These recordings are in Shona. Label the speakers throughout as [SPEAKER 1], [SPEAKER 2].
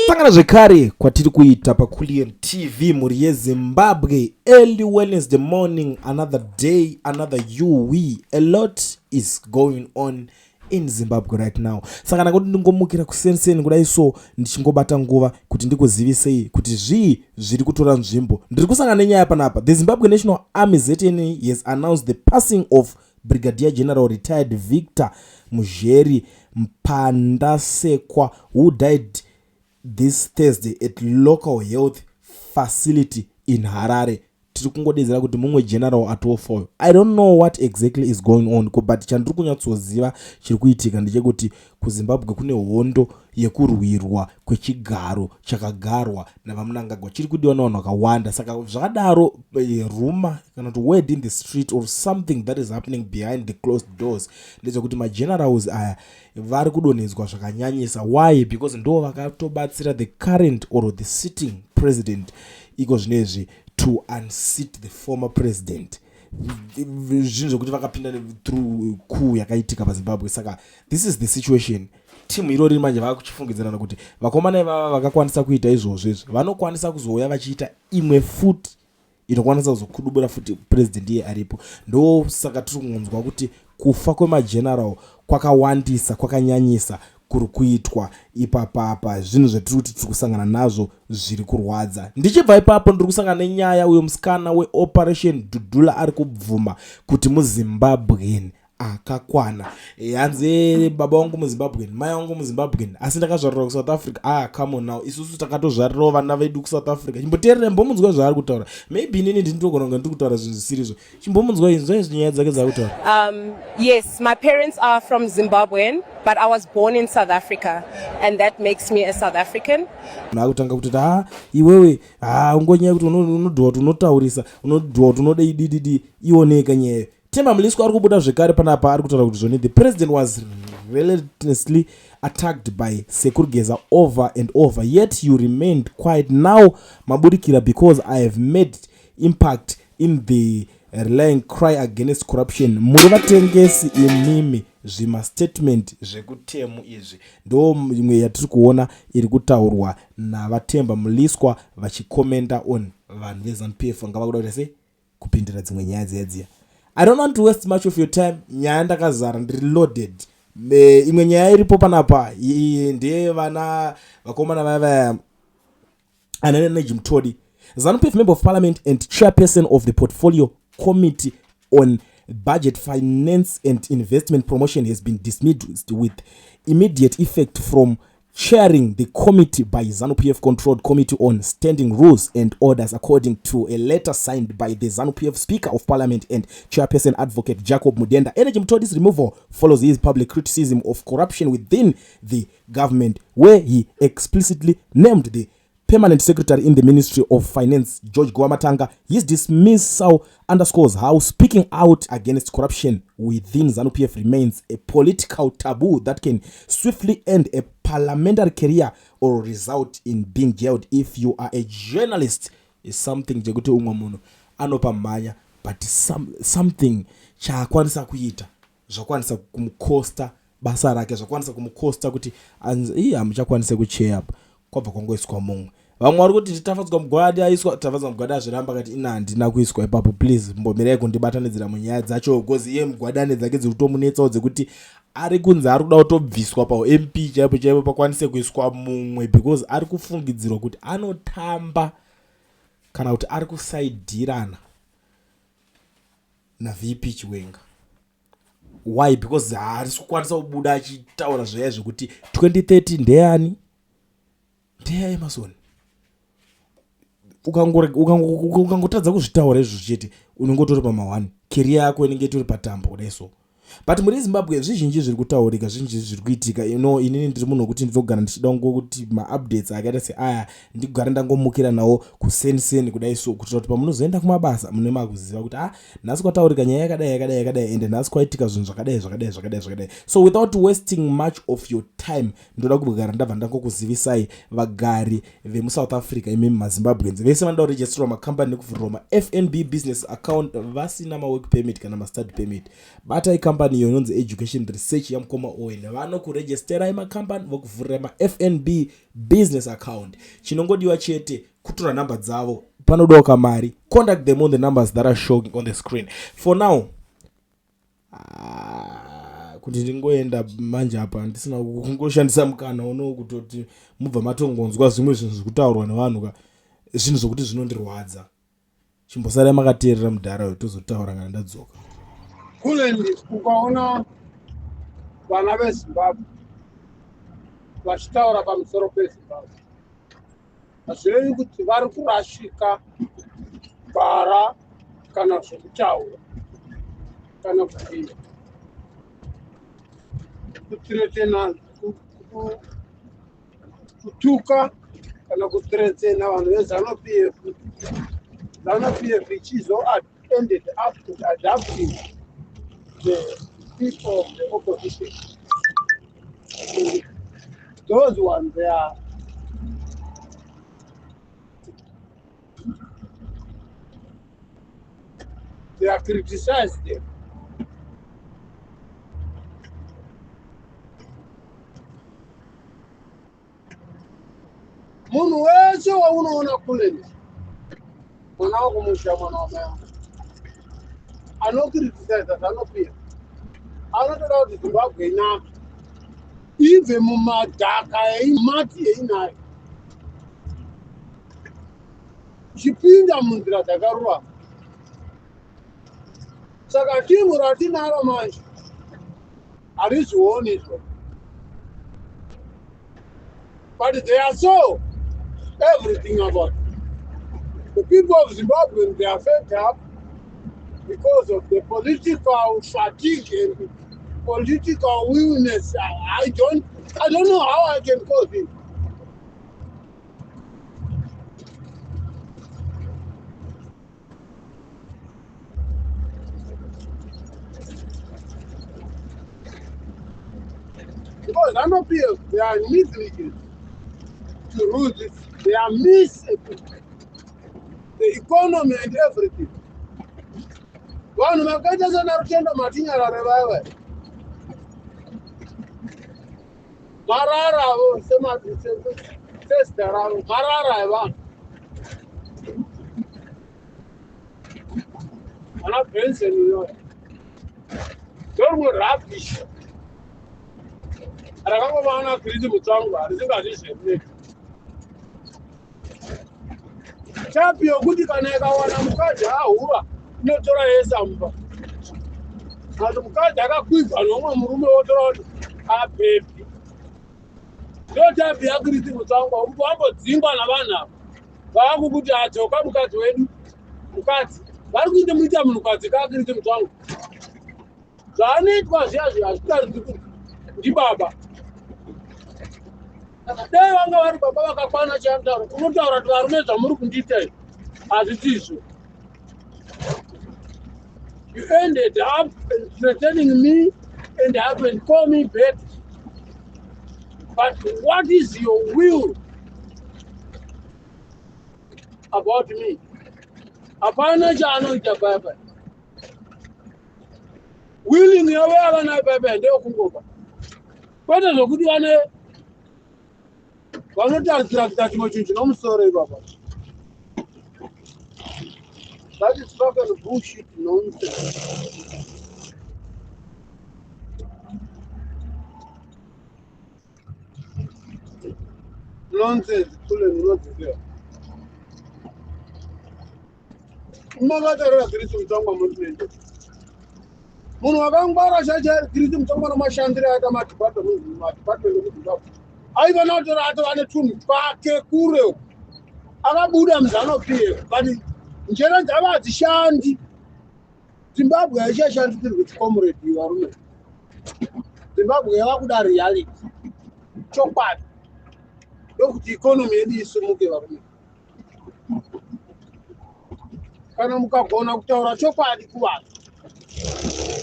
[SPEAKER 1] Sangana zvekare kwatiri kuita paCulian TV, mhuri yeZimbabwe. Early Wednesday morning, another day, another you we a lot is going on in Zimbabwe right now. Saka ndangoti ndingomukira kuseniseni kudai, so ndichingobata nguva kuti ndikuzivisei kuti zvii zviri kutora nzvimbo. Ndiri kusangana nenyaya panapa. The Zimbabwe National Army, ZNA, has announced the passing of Brigadier General retired Victor Muzheri Mpandasekwa, who died this Thursday at local health facility in Harare. Tiri kungodedzera kuti mumwe general atofayo. I don't know what exactly is going on, but chandiri kunyatsoziva chiri kuitika ndechekuti kuZimbabwe kune hondo yekurwirwa kwechigaro chakagarwa navaMnangagwa, chiri kudiwa nevanhu vakawanda. Saka zvakadaro, rumour kana kuti word in the street or something that is happening behind the closed doors ndezvekuti magenerals aya vari kudonhedzwa zvakanyanyisa. Why? Because ndo vakatobatsira the current or the sitting president iko zvinezvi to unseat the former president, zvinhu zvekuti vakapinda through coup yakaitika paZimbabwe. Saka this is the situation. Timu irori manje vakuchifungidzirana kuti vakomana ivava vakakwanisa kuita izvozvo izvi, vanokwanisa kuzouya vachiita imwe futi inokwanisa kuzokudubura futi president iye aripo. Ndo saka tiri kunzwa kuti kufa kwemageneral kwakawandisa, kwakanyanyisa kuri kuitwa ipapapa. Zvinhu zvatiri kuti tiri kusangana nazvo zviri kurwadza. Ndichibva ipapo, ndiri kusangana nenyaya, uyo musikana weOperation Dudula ari kubvuma kuti muZimbabwean akakwana. Hanzi baba vangu muZimbabwean, mai vangu muZimbabwean, asi ndakazvarirwa kuSouth Africa. Ah, come on now, isusu takatozvarirawo vana vedu kuSouth Africa. Chimboteerera, mbomunzwa zvaari kutaura. Maybe inini ndinotogona kunge ndiri kutaura zvinhu zvisirizvo. Chimbomunzwa, inzwai nyaya dzake dzaari kutaura.
[SPEAKER 2] Yes, my parents are from Zimbabwean, but I was born in South Africa, and that makes me a South African.
[SPEAKER 1] Munhu akutanga kutoti, "Ha, iwewe, ha, ungonyaya kuti unodhuwa kuti unotaurisa, unodhuwa kuti unodei dididi." Ioneka nyayo. Temba Mliswa ari kubuda zvekare panapa, ari kutaura kuti zvoni the president was relentlessly attacked by Sekuru Geza over and over, yet you remained quiet. Now mabudikira because I have made impact in the rallying cry against corruption. Muri vatengesi imimi. Zvimastatement zvekutemu izvi ndo imwe yatiri kuona iri kutaurwa navaTemba Mliswa vachikomenda on vanhu veZANU PF vanga vakuda kuita sei kupindira dzimwe nyaya dziya dziya. I don't want to waste much of your time. Nyaya ndakazara, ndiri loaded. Imwe nyaya iripo panapa ndeyevana vakomana vaya vaya ana Mutodi. ZANU PF member of parliament and chairperson of the Portfolio Committee on Budget, Finance and Investment Promotion has been dismissed with immediate effect from chairing the committee by ZANU-PF controlled Committee on Standing Rules and Orders, according to a letter signed by the ZANU-PF Speaker of Parliament and chairperson, Advocate Jacob Mudenda. Energy Mutodi's removal follows his public criticism of corruption within the government, where he explicitly named the permanent secretary in the Ministry of Finance, George Guvamatanga. His dismissal underscores how speaking out against corruption within ZANU-PF remains a political taboo that can swiftly end a parliamentary career or result in being jailed if you are a journalist. Is something chekuti umwe munhu anopa mhanya, but something chaakwanisa kuita zvakwanisa kumukosta basa rake, zvakwanisa kumukosta kuti anzi ii hamuchakwanisi kucheya apa, kwabva kwangoiswa mumwe. Vamwe vari kuti Tafadzwa Mugwadi aiswa. Tafadzwa Mugwadi azviramba, akati, "Ina handina kuiswa ipapo, please mbomirai kundibatanidzira munyaya dzacho," because iye Mugwadi ane dzake dziri kutomunetsawo dzekuti ari kunzi ari kuda kutobviswa pauMP chaipo chaipo, pakwanise kuiswa mumwe, because ari kufungidzirwa kuti anotamba kana kuti ari kusaidhirana naVP Chiwenga. Why? Because haarisi kukwanisa kubuda achitaura zvaya zvekuti 2030 ndeyani, ndeyaEmmerson. Ukangotadza kuzvitaura izvo chete, unenge utori pama1, career yako inenge itori patambo kudai. So, but muri Zimbabwe zvizhinji zviri kutaurika, zvizhinji zviri kuitika. Inini ndiri munhu wekuti ndinogara ndichida ngokuti maupdates akaita seaya ndigare ndangomukira nawo kuseniseni kudai, so kuitira kuti pamunozoenda kumabasa mune makuziva kuti, ah, nhasi kwataurika nyaya yakadai, yakadai, yakadai, ende nhasi kwaitika zvinhu zvakadai, zvakadai, zvakadai, zvakadai. So without wasting much of your time, ndoda kugara ndabva ndangokuzivisai vagari vemuSouth Africa, imimi maZimbabweans vese vanoda kuregisterwa makambani nekuvhurirwa maFNB business account vasina mawork permit kana mastudy permit, batai kambani. Kambani iyo inonzi Education Research yamukoma Owen, vanokuregisterai makambani, vokuvhurirai maFNB business account. Chinongodiwa chete kutora nhamba dzavo, panodiwa kamari. Contact them on the numbers that are showing on the screen for now. Ah, kuti ndingoenda manje apa ndisina kungoshandisa mukana uno kutoti mubva matongonzwa zvimwe zvinhu zvekutaurwa nevanhu ka, zvinhu zvokuti zvinondirwadza. Chimbosarai makateerera mudhara uyo, tozotaura kana ndadzoka.
[SPEAKER 3] Kulendi ukaona vana veZimbabwe vachitaura pamusoro peZimbabwe, hazvirevi kuti vari kurashika gwara kana zvekutaura kana kuti kutiretena, kutuka kana kuthreatena vanhu veZanu PF. ZANU PF ichizo ended up adapting the people of the opposition. And those ones, they are criticized them. Munhu wese waunoona kuleni, mwana wakumusha, mwana wamai angu, anocriticiza ZANU PF anotoda kuti Zimbabwe inake, ibve mumadhaka eimati einayo, ichipinda munzira dzakarurama. Saka timu ratinaro manje harizvioni izvo, but they are so everything about the people of Zimbabwe. They are fed up because of the political fatigue and political weakness. I don't know how I can call it. Because ZANU PF, they are negligent to rule this. They are mis the economy and everything. Vanhu vakaita sana Rutendo Matinyarare vaiva marara avo, sezita ravo, marara evanhu. Ana Benson iyoyo ndorimwe rubbish rakangova Chris Mutsvangwa, harisingazvizvemune chapi yokuti kana ikawana mukadzi ahura inotora yese mumba, asi mukadzi akakwigwa nomwe murume wotora kuti abhebhi. Ndo type yaChris Mutsvangwa. Wambodzingwa navanhu ava, vaakukuti adzoka mukadzi wedu. Mukadzi vari kuita muita munhukadzi kaChris Mutsvangwa, zvaanoitwa zviya zviya hazvitaridzi kuti ndibaba. Dai vanga vari baba vakakwana chanotaura, unotaura kuti varume, zvamuri kundiita izvi hazvisizvo. You ended up threatening me and up and call me back, but what is your will about me? Hapana chaanoita paya. Willing yavo yavanayo paya ndeyokungoba, kwete zvokuti vane vanotarisira kuita chimwe chinhu chinomusoro ipapa. That is fucking bullshit nonsense. Nonsense kule munodziziva. Makatarira Chris Mutsvangwa movement. Munhu wakangwara chacha Chris Mutsvangwa namashandiro aita madepartment ekuZimbabwe. Aiva natora atova netunhu twake kure uko. Akabuda muZANU PF, but njere dzavo hadzishandi. Zimbabwe haichashandisirwi chicomrade, varume. Zimbabwe yava kuda reality, chokwadi, ndokuti economy yedu isimuke, varume. Kana mukagona kutaura chokwadi kuvanhu,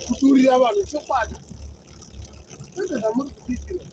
[SPEAKER 3] kudurira vanhu chokwadi, kwete zvamuri kudiitira.